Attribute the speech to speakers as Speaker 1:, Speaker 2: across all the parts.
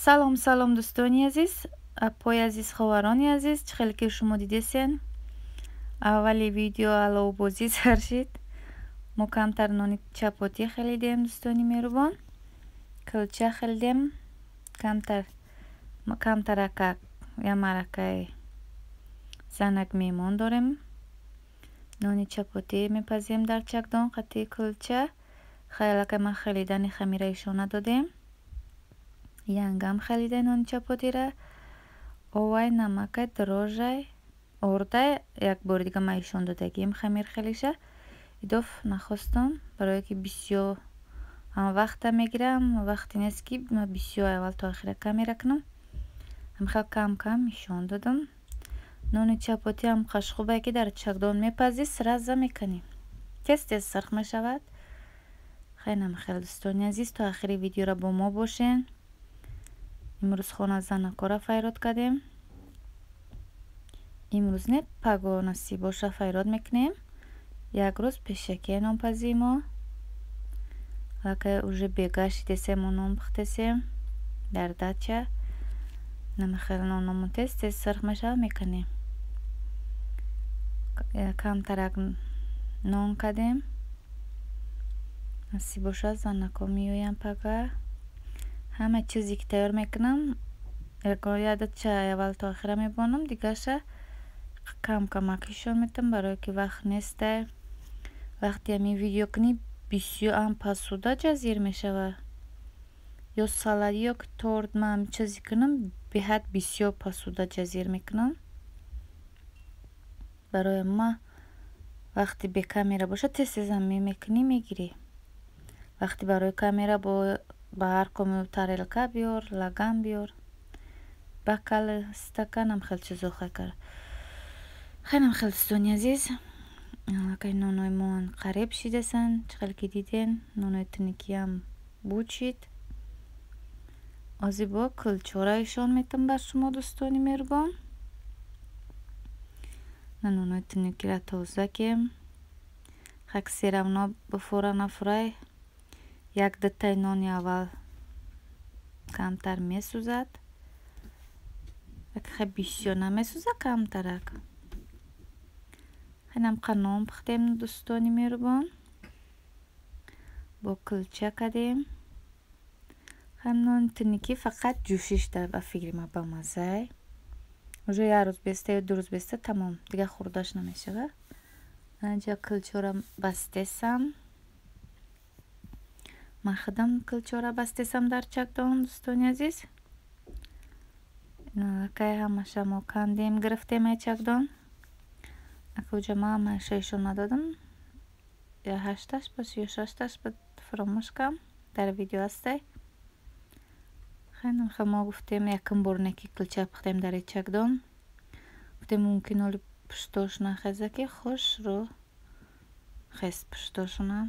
Speaker 1: Салом, салом, дӯстони азиз, апои азиз, ховарони азиз. Чӣ хеле ки шумо дидесен, аввали видео аловбозӣ сар шид. Мо камтар нони чапотӣ халидем, дӯстони меҳрубон, кулча халидем, камтар камтаракак ямаракай занак меҳмон дорем. Нони чапотӣ мепазем дар чакдон қатъи кулча. Хайлакай ман халидани хамира ишона додем. Янгам халида нони чапотира. Овай, намакай, дрожжай, ордай як бори дига ман ишон додагим хамир халиша. Идоф нахостам, барое ки бисёр ҳам вақта мегирам, вақте нест ки ман бисёр аввал то охира камера кунам. Ҳамихел кам кам ишон додам. Нони чапотӣ ҳам қашхубае ки дар чакдон мепазӣ, сразу мекунӣ. Тез тез сирх мешавад. Хеле хеле, дӯстони азиз, то охири видеора бо мо бошен. Имрӯз хона занакора файрод кардем. Имрӯз не, паго насиб боша файрод мекунем. Як рӯз пешакия нонпазии мо. Аллакай уже бега шидесем, мо нон пухтесем дар дача. Намихел нономон тез тез сирх мешавад, мекунем. Камтарак нон кардем. Насиб бошад, занако меоянд пага. Ҳама чизе ки тайёр мекунам, ядача аввал то охира мебонам, дигарша кам камак ишон метам, барое ки вақт нестай. Вақте ҳамин видео кунӣ, бисёр ҳам посуда ҷазир мешавад. Ё салат, ё ки торт ман ҳамин чизе кунам, беҳад бисёр посуда ҷазир мекунам. Барои ма вақте бе камера бошад, тез тез ҳамин мекунӣ, мегирӣ. Вақте барои камера бо ба ҳар кому тарелка биёр, лаган биёр, бокал, стакан, ҳам хел чизо хай кард. Хелам хел, дӯстони азиз, аллакай нонои мо қариб шидасан. Чӣ хеле ки диден, нонои тиникиам буд шид. Ҳозир бо кулчора ишон метам бар шумо, дӯстони меҳрубон. Нонои тиникира тоза кем. Хак всё равно бифора нафурай, як дутаи нони аввал камтар месӯзад. Хе бисёр намесӯзад, камтарак. Хелам қа нон пухтем, дӯстони меҳрубон. Бо кулча кардем. Ҳам нони тиникӣ фақат ҷӯшиш дар ба фикри ман бамаззай. Уже як рӯз беста ё 2 рӯз беста, тамом, дигар хӯрдаш намешавад. Анҷа кулчора бастесам. Ман худам кулчора бастесам дар чакдон, дӯстони азиз. Аллакай ҳамаша мо кандем, гирифтем ай чакдон. Акуҷа ман ҳамаша ишон надодам. Ё ҳашташ буд, ё шашташ буд, фаромӯш кардам. Дар видео ҳастай. Хеле мо гуфтем, якум бор не ки кулча пухтем дар чакдон. Гуфтем, мумкин оли пуштош нахеза, ки хушрӯ хест пуштошона.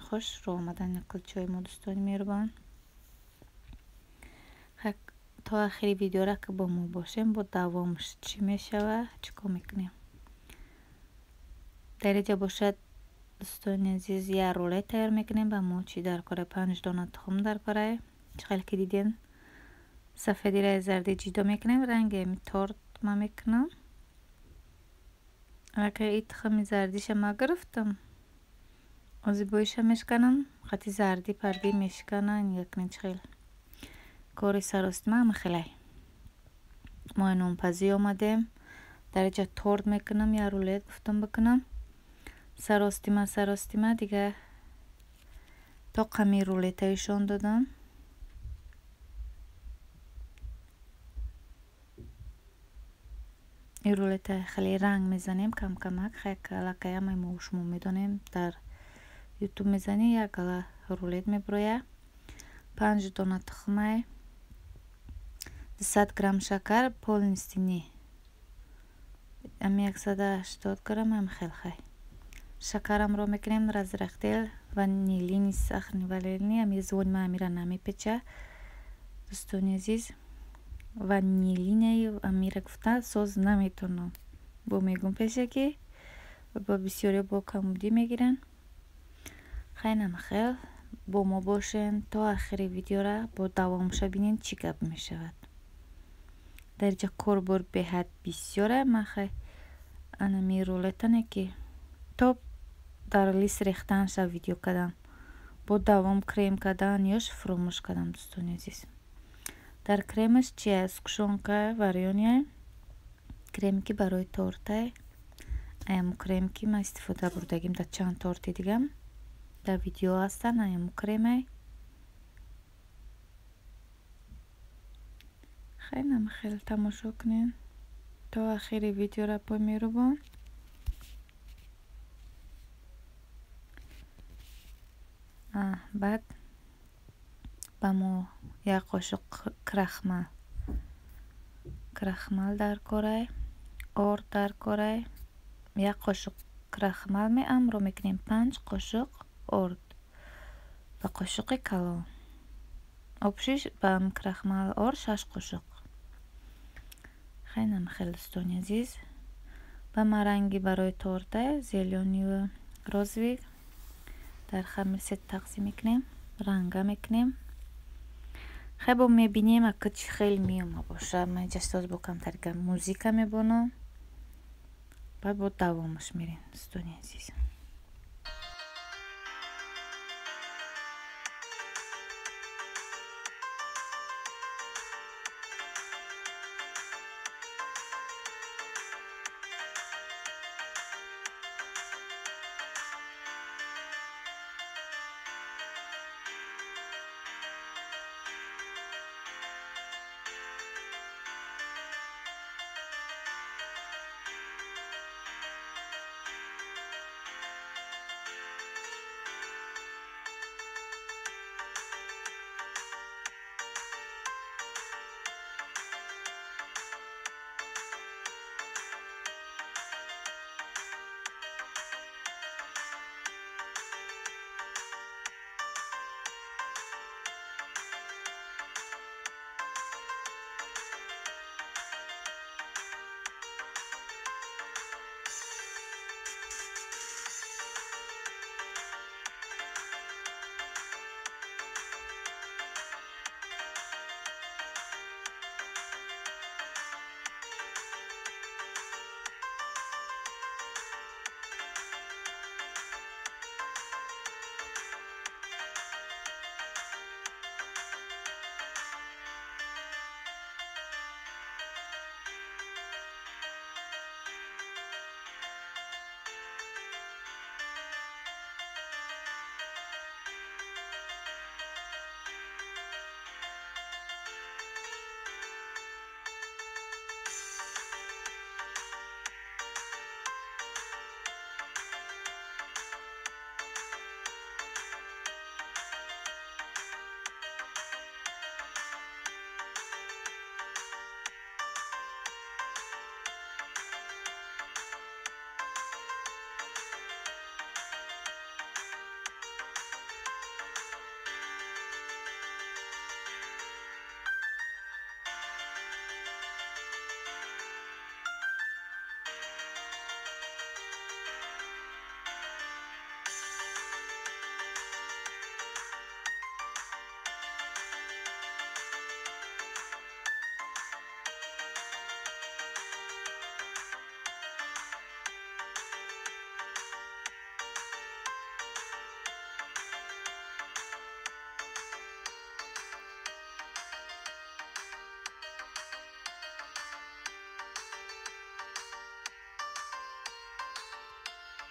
Speaker 1: Хушрӯ омадан кулчаҳои мо, дӯстони меҳрубон. То охири видеора ки бо мо бошем, бо давомаш чӣ мешавад, чӣ кор мекунем. Дар инҷа бошад, дӯстони азиз, як рулет тайёр мекунем. Ба мо чӣ дар кора? Панҷ дона тухм дар корае. Чӣ хеле ки дидем, сафедираи зардӣ ҷудо мекунем. Ранги ҳами торт ман мекунам. Аллакай и тухми зардиша ман гирифтам. Ҳозир боиша мешканам, қати зардӣ пардӣ мешкана. Нигоҳ кунед, чӣ хел кори саростима ҳама хелай. Мо нонпазӣ омадем. Дар инҷа торт мекунам, як рулет гуфтам бикунам. Саростима, саростима, дига то қами рулета ишон додам. Ин рулета хеле ранг мезанем камкамак. Аллакай ҳамаи мо шумо медонем, дар ютуб мезанӣ, як гала рулет мебирояд. Панҷ дона тухмай, 200 грамм шакар, полностью не, ами 180 грамм ҳам хел хай. Шакарамро мекунем разрыхлитель ванилини, сахарный ванилини. Ами звони ман амира намепеча, дӯстони азиз. Ванилинаи амира гуфта соз наметонам. Бо мегум пешакӣ, бо бисёриё бо камудӣ мегиранд. Хайнам хел Бо мо бошен то охири видеора, бо давомша бинен чӣ гап мешавад. Дар инҷа корбор беҳад бисёре. Ман хай анами рулетане ки то дар лист рехтанша видео кардам. Бо давом крем кардан ёш фуромӯш кардам, дӯстони азиз. Дар кремаш чия? Сгущёнка варёния, креме ки барои тортай. Аяму крем ки ман истифода бурдагим дар чанд торти дигам дар видео ҳастанд, аяму кремай. Хеле хеле тамошо кунед то охири видеора пой мерубон. Баъд ба мо як қошуқ крахмал дар корай, орд дар корай. Як қошуқ крахмал меамро мекунем 5 қошуқ орд ва қошуқи калон. Обшиш ба крахмал орд 6 қошуқ. Хеле хеле дӯстони азиз. Ба ма ранги барои торта зелёнию розовый дар хамир се тақсим мекунем, ранга мекунем. Хай бо мебинем ака чӣ хел меома боша. Ман инҷа соз бо камтарика музика мебонам. Баъд бо давомаш мерем, дӯстони азиз.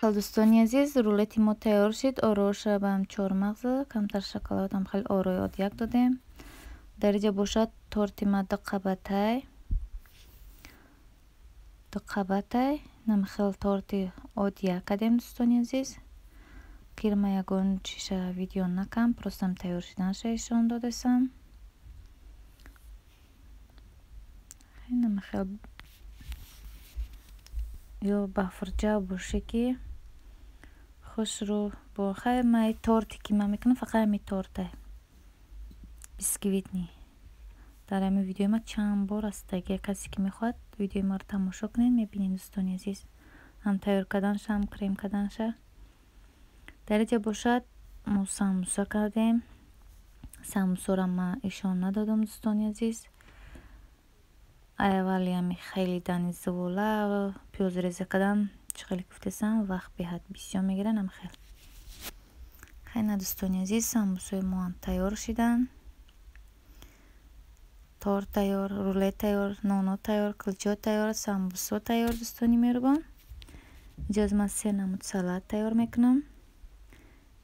Speaker 1: Дӯстони азиз, рулети мо тайёр шид. Ороша ба ҳам чормағза, камтар шоколадам хеле орои одияк додем. Дар инҷа бошад торти ма дуқабатай. Дуқабатай. Нам хел торти одияк кардем, дӯстони азиз. Кирма ягон чиша видео накам, просто ам тайёр шиданша ишон додесам. Нам хел ё бафрҷа боше ки хушрӯ бо хай май торте ки ман мекунам фақат ҳами торта бисквитни. Дар ҳамин видеои ма чанд бор аст. Агар касе ки мехоҳад видеои маро тамошо кунед, мебинед, дӯстони азиз, ҳам тайёр карданша, ҳам крем карданша. Дар инҷа бошад Мо самбуса кардем. Самбусаро ман ишон надодам, дӯстони азиз. Аввали ҳами хелидани зувола, пиёзреза кардан, чӣ хеле гуфтесам, вақт беҳад бисёр мегирад ҳамихел. Хайна, дӯстони азиз, самбусаи мо ҳам тайёр шиданд. Торт тайёр, рулет тайёр, ноно тайёр, кулчо тайёр, самбусо тайёр, дӯстони меҳрубон. Инҷо ман се намуд салат тайёр мекунам.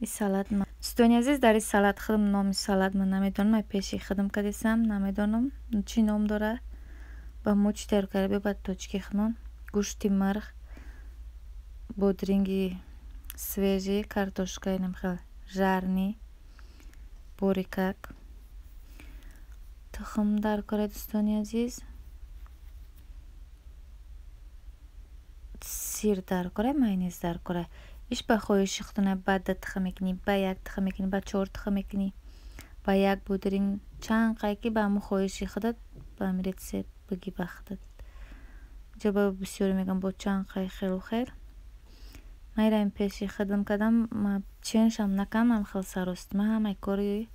Speaker 1: И салат, дӯстони азиз, дар ин салат худам номи салат ман намедонам, ай пеши худам кадесам, намедонам чӣ ном дорад. Ба мо чӣ тайёр карда бе ба тоҷики худмон: гӯшти мурғ, бодринги свежий, картошкаи намхел жареный борикак, тухм дар кора, дӯстони азиз, сир дар кора, майонез дар кора. Иш ба хоҳиши худтон: ба ду тухм мекунӣ, ба як тухм мекунӣ, ба чор тухм мекунӣ, ба як бодринг, чанд қай ки ба ҳамун хоҳиши худат, ба ҳамин рецепт бигӣ ба худат. Инҷо ба бисёре мегӯям бо чанд қай хелу хел. Ман инро пеши худам кардам, ченшам накардам, ҳамхел саростима, ҳамаи кори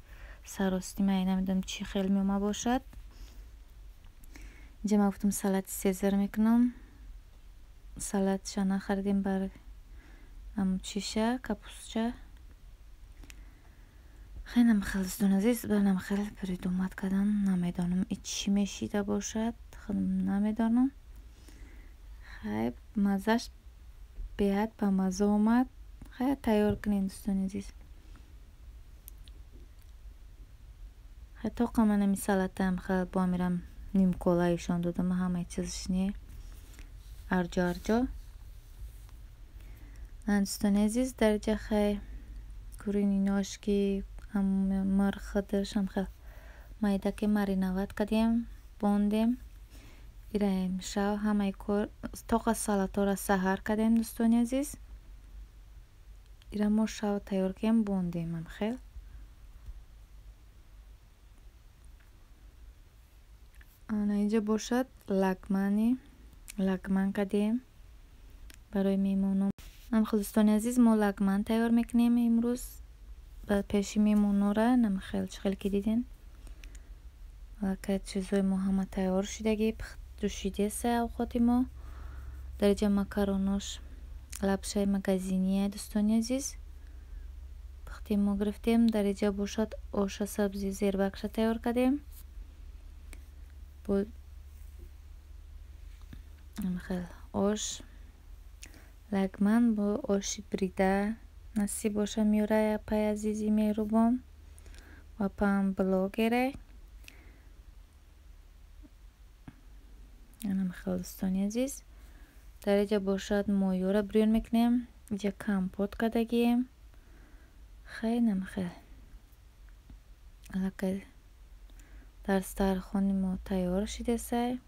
Speaker 1: саростима, намедонам чӣ хел меома бошад. Инҷа ман гуфтам, салати сезар мекунам. Салатша нахаридем, бар чиша, капустча. Хеле хел, дӯстони азиз, барнам хел придумать кардам, намедонам и чӣ мешида бошад, худам намедонам. Хай, маззаш беҳад ба мазза омад. Хай, тайёр кунем, дӯстони азиз. Хай, тоқа ман ҳами салатаам хел бо амирам нимкола ишон додам, ҳамаи чизаш не, арҷо арҷо. Дӯстони азиз, дар инҷа хай куриные ножки, мурғ худаш ҳамхел майда ки мариновать кардем, бондем. Ираем шав ҳамаи кор тоқа салатҳоро саҳар кардем, дӯстони азиз. Ира мо шав тайёр кардем, бондем ҳамхел. Ана инҷа бошад лагмани, лагман кардем барои меҳмонон. Ҳамхел, дӯстони азиз, мо лагман тайёр мекунем имрӯз ба пеши меҳмонора. Намхел, чӣ хеле ки дидем, аллакай чизҳои мо ҳама тайёр шудагӣ, ҷӯшидеса овқоти мо. Дар инҷа макаронош лапшаи магазиния, дӯстони азиз, пухтем, мо гирифтем. Дар инҷа бошад оша сабзи зербакша тайёр кардем. Хел ош лагман бо оши брида насиб боша меёра апаи азизи меҳрубон ва апаам блогере. Хел, дӯстони азиз, дар инҷа бошад моҳиёро бирён мекунем. Инҷа компот кардагием. Хай, намхел аллакай дар стархони мо тайёр шидесай.